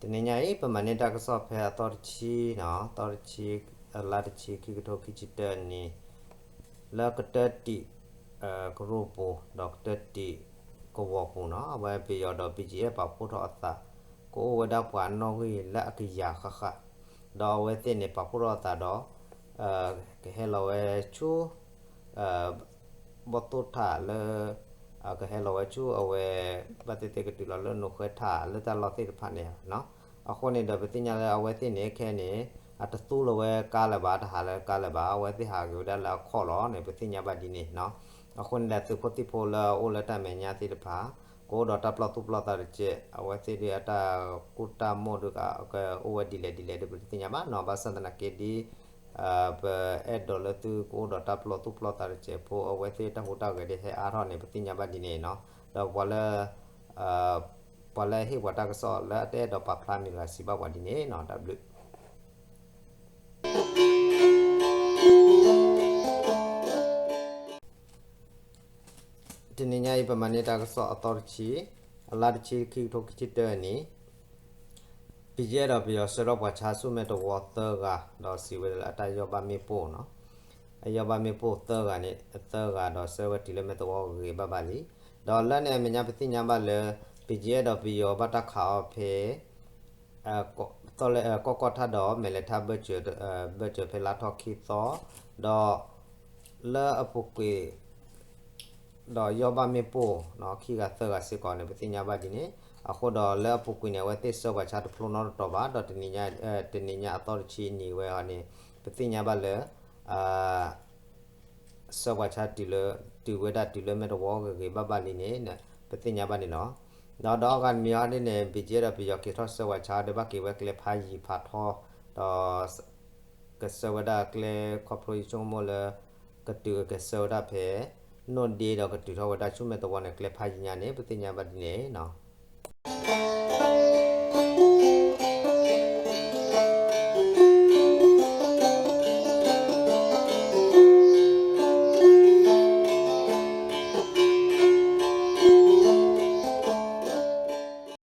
တနံၤညါအံၤ ပမၤန့ၢ်တၢ်ကစီၣ်ဖဲအသီတဆံနီၤ, သီတဆံ, အလါတဆံ ခံကထိခံဆံတၢနံၣ်, လၢကတၢၢ်တံာ် ကရူၢ်ပူၤ ဒီးကတၢၢ်တံာ်ကဝီၤပူၤနီၤ, အဝဲပယီၤဒီး ဘီကၠံအဲၣ် ပာ်ဖှိၣ်ထီၣ်အသး ကအိၣ်ဝဲဒၣ်ပှၤနီၣ်ဂံၢ်လၢအကယၤဃၣ်ဃၣ်, ဒီးအဝဲသ့ၣ်န့ၣ် ပာ်ဖှိၣ်ထီၣ်အသးဒီး ကဟဲလီၤဝဲဆူ ဘီၣ်သိၣ်ထးလၢ ကဟဲလီၤဝဲဆူအဝဲ ဘၣ်သ့ၣ်သ့ၣ်ကတုၤလီၤလၢနိၣ်ဃဲထး လၢတၢ်လီၢ်သ့ၣ်တဖၣ်န့ၣ်နီၤ. အဃိန့ၣ်ဒီး ပသ့ၣ်ညါလၢအဝဲသ့ၣ်န့ၣ် ခဲအံၤန့ၣ် အတသူလီၤဝဲကါလၢၤဘၣ်, တဟးလၢကါလၢၤဘၣ်, အဝဲသ့ၣ်ဟးက့ၤဝဲဒၣ်လၢအခီၣ်လီၤန့ၣ် ပသ့ၣ်ညါဘၣ်ဒ်န့ၣ်နီၤ. အဃိန့ၣ်ဒီး သုးဖိသံၣ်ဖိလၢအအိၣ်လၢတၢ်မဲာ်ညါသ့ၣ်တဖၣ် ကအိၣ်ဒီးတၢ်ပလီၢ်သူၣ်ပလီၢ်သးတစဲး, အဝဲသ့ၣ်ဒ်အတၢ်ကူၣ်တၢ်မိၣ်ဒ်ကအိၣ်ဝဲဒ်လဲၣ်ဒ်လဲၣ်ဒီး ပတသ့ၣ်ညါဘၣ်နီၤ. ဘၣ်ဆၣ်သနာ်က့ဒ် ပအဲၣ်ဒိးလၢသုကအိၣ်ဒီးတၢ်ပလီၢ်သူၣ်ပလီၢ်သးတစဲးဖိ, အဝဲသ့ၣ်တၢ်ဟူးတၢ်ဂဲၤဒ်ဟဲအါထီၣ်န့ၣ် ပသ့ၣ်ညါဘၣ်ဒ်န့ၣ်နီၤ. ဒီးပှၤလၢ ပှၤလၢဟ့ၣ်ပှၤတၢ်ကစီၣ်လၢအတအဲၣ်ဒိးပာ်ဖျါမံၤတဂၤစံးဘၣ်ပှၤဒ်န့ၣ်နီၤ. တၢ်ဘျုး တနံၤညါအံၤ ပမၤန့ၢ်တၢ်ကစီၣ်အသီတဆံ, အလါတဆံ ခံကထိခံဆံတၢနံၣ်, ဘီကၠံအဲၣ် ဒီးပယီၤဆှၢထီၣ်ပှၤဆါဆူမဲာ်သဝီသၢဂၤ, ဒီးစံးဝဲဒၣ်လၢအတၢ်ယီၢ်ဘၣ်မ့ၣ်ပိၢ်နီၤ, အယီၢ်ဘၣ်မ့ၣ်ပိၢ်သၢဂၤန့ၣ် သၢဂၤဒီးဆှၢဝဲတုၤလၢမဲာ်သဝီဂ့ၤဂ့ၤဘၣ်ဘၣ်လံ. ဒီးလၢန့ၣ်အမဲာ်ညါ ပသ့ၣ်ညါဘၣ်လၢ ဘီကၠံအဲၣ် ဒီးပယီၤဘၣ်တၢ်ခးအီၤဖဲ ကီၢ်ကီၢ်ထါဒီးမဲာ်လဲၤထါ ဘၢၣ်စၢၤဖဲလါထီၣ်ခံသီ, ဒီးလၢအပူၤကွံာ် ဒီးယီၢ်ဘၣ်မ့ၣ်ပိၢ် ခံဂၤသၢဂၤစ့ၢ်ကီးန့ၣ် ပသ့ၣ်ညါဘၣ်ဒ်န့ၣ်. အဃိဒီးလၢအပူၤကွံာ်န့ၣ် အဝဲသ့ၣ်ဆှၢပှၤဆါတဖျိနီတတီၤဘၣ်, ဒီးတနံၤညါအသီတဆံနံၤဝဲအီၤန့ၣ် ပသ့ၣ်ညါဘၣ်လၢ ဆှၢပှၤဆါတုၤလၢ တုၤဝဲဒၣ်တုၤလၢမဲာ်သဝီဂ့ၤဂ့ၤဘၣ်ဘၣ်လံန့ၣ် ပသ့ၣ်ညါဘၣ်န့ၣ်လီၤ. ဒီးဒီးအဂၤတမံၤဟီဒ်န့ၣ် ဘီကၠံအဲၣ် ဒီးပယီၤ က့ၤထီၣ်ဆှၢပှၤဆါဒီး ဘၣ်က့ၤဝဲကျဲဖးယံၤဖးထီ, ဒီး ကဆှၢဝဲဒၣ်ကျဲခီဖျိယဆိကမိၣ်လၢ ကတုၤကဆှၢဝဲဒၣ်ဖဲ နိၣ်ဒ့ ဒီးကတုၤထီၣ်ဝဲဒၣ်ဆူမဲာ်သဝီန့ၣ် ကျဲဖးယံၤညါန့ၣ် ပသ့ၣ်ညါဘၣ်ဒ်န့ၣ်